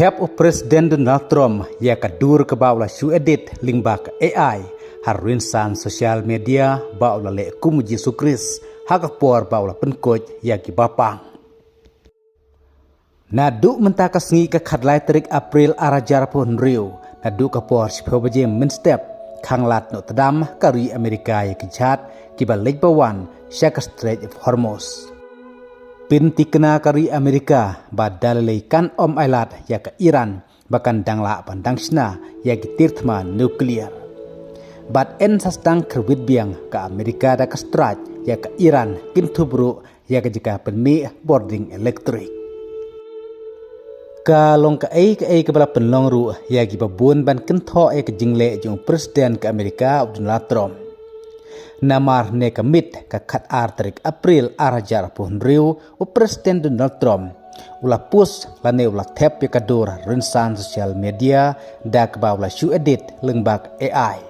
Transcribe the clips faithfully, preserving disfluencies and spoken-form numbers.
Thep u President Donald Trump ïa ka dur kaba u la shu edit lyngba ka A I ha rynsan social media ba u la leh kum u Jisu Khrist ha ka por ba u la pynkoit ïa ki bapang. Naduh mynta ka sngi ka khatlai tarik April ar hajar arphew hynriew, naduh ka por shiphew baje mynstep, khang lad noh tdam ka ri Amerika ïa ki jhad kiba leit ba wan sha ka Strait of Hormuz. Pynthikna ka ri Amerika ba da lei lei kan ym ailad ïa ka Iran ba kan dang lah ban dang shna ïa ki tir thma nuclear. Bad yn sa sdang kyrwit biang ka Amerika da ka strike ïa ka Iran, kynthup ruh ïa ka jaka pynmih bording elektrik. Ka long kaei kaei kaba la pynlong ruh ïa kiba bun ban kynthoh ïa ka jingleh jong u President ka Amerika u Donald Trump. Namar ne ka miet ka khatar tarik April ar hajar arphew hynriew, u President Donald Trump u la post lane u la thep ïa ka dur ha rynsan social media da kaba u la shu edit lyngba ka A I,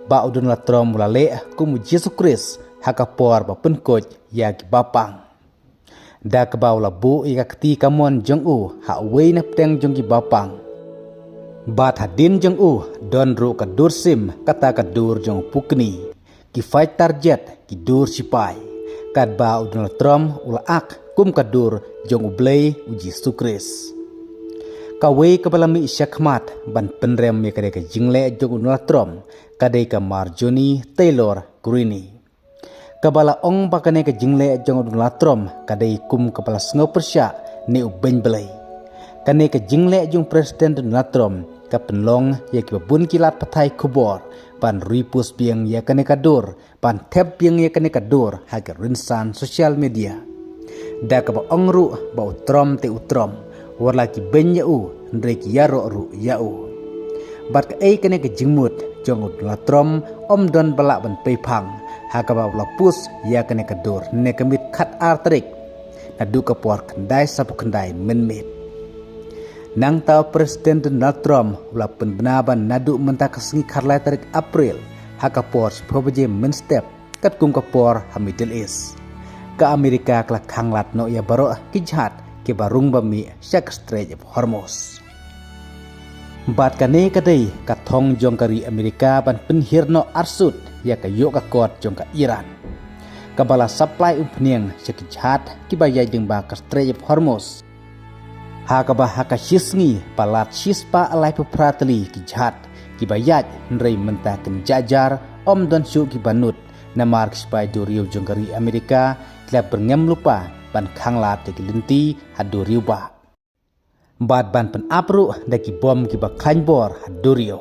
ba u Donald Trump u la leh kum u Jisu Khrist ha ka por ba pynkoit ïa ki bapang. Da kaba u la buh ïa ka kti kamon jong u ha uwei na pdeng jong ki bapang. Bad hadien jong u don ruh ka dur sim, kata ka dur jong u pukni, ki fighter jet, ki dur sipai. Katba u Donald Trump u la ak kum ka dur jong u Blei u Jisu Khrist. Kawei kaba la mih shakhmat ban pynrem ïa kane ka jingleh jong u Donald Trump ka dei ka Marjorie Taylor Greene, kaba la ong ba kane ka jingleh jong u Donald Trump ka dei kum kaba la sngew pyrshah ne u beiñ Blei. Kane ka jingleh jong u President Donald Trump ka pynlong ïa kiba bun ki lad pathai khubor ban repost biang ïa kane ka dur, ban thep biang ïa kane ka dur ha ki rynsan social media. Da kaba ong ruh ba u Trump te u Trump, wat la ki beiñ ïa u, hynrei ki ïaroh ruh ïa u. Bad kaei kane ka jingmut jong u Donald Trump ym don ba lah ban peiphang ha kaba u la post ïa kane ka dur ne ka miet khatar tarik, naduh ka por khyndai saphew khyndai mynmiet. Nangta u President Donald Trump u la pynbna ban naduh mynta ka sngi khatlai tarik April ha ka por shiphew baje mynstep, katkum ka por ha Middle East, ka Amerika ka la khang lad noh ïa baroh ki jhad kiba rung ba mih sha ka Strait of Hormuz. Bad kane ka dei ka thong jong ka ri Amerika ban pynhiar noh arsut ïa ka ïoh ka kot jong ka Iran, kaba la supply umphniang sha ki jhad kiba ïaid lyngba ka Strait of Hormuz. Ha kaba ha ka shi sngi palat shispah laiphew phra tylli ki jhad kiba ïaid, hynrei mynta kin jahjar ym don shuh kiba nud, namar ki sipai duriaw jong ka ri Amerika ki la byrngem lypa ban khang lad ïa ki lynti ha duriaw bah. Bad ban pynap ruh da ki bom kiba khlaiñ bor ha duriaw.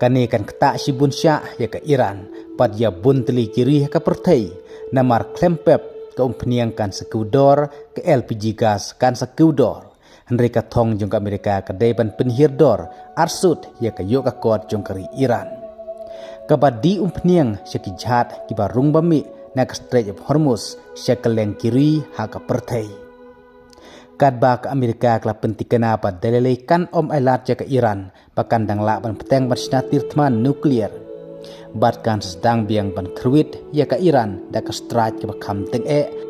Kane kan ktah shibun shah ïa ka Iran bad ïa bun tylli ki ri ha ka pyrthei, namar khlem pep ka umphniang kan sa kiew dor, ka L P G gas kan sa kiew dor. Hynrei ka thong jong ka Amerika ka dei ban pynhiar dor arsut ïa ka ïoh ka kot jong ka ri Iran, kaba die umphniang sha ki jhad kiba rung ba mih na ka Strait of Hormuz sha kylleng ki ri ha ka pyrthei. Katba ka Amerika ka la pynthikna ba da lei lei kan ym ailad ïa ka Iran ba kan dang lah ban bteng ban shna tir thma nuclear, bad kan sa sdang biang ban kyrwit ïa ka Iran da ka strike kaba kham tyngeh.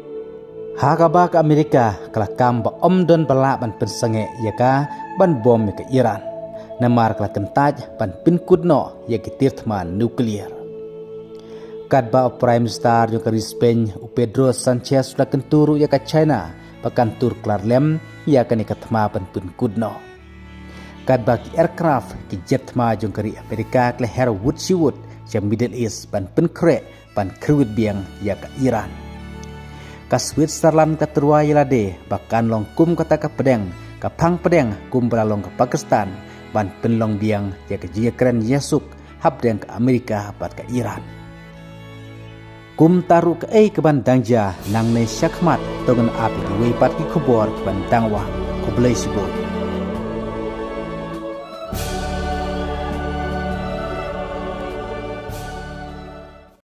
Ha kaba ka Amerika ka la kam ba ym don ba lah ban pynsangeh ïa ka ban bom ïa ka Iran, namar ka la kyntait ban pynkut noh ïa ki tir thma nuclear. Katba u Prime Minister jong ka ri Spain u Pedro Sanchez u la kyntu ruh ïa ka China ba kan tur klar lem ïa kane ka thma ban pynkut noh. Katba ki aircraft, ki jet thma jong ka ri Amerika ki la her wut shi wut sha Middle East ban pynkhreh ban kyrwit biang ïa ka Iran. Ka Switzerland ka tyrwa ïa lade ba kan long kum kata ka pdeng, ka phang pdeng kumba la long ka Pakistan, ban pynlong biang ïa ka jingïakren ïasuk hapdeng ka Amerika bad ka Iran. Kumta ruh kaei kaban dang jia nangne shakhmat, to ngin ap ïa kiwei pat ki khubor kiban dang wan. Khublei shibun.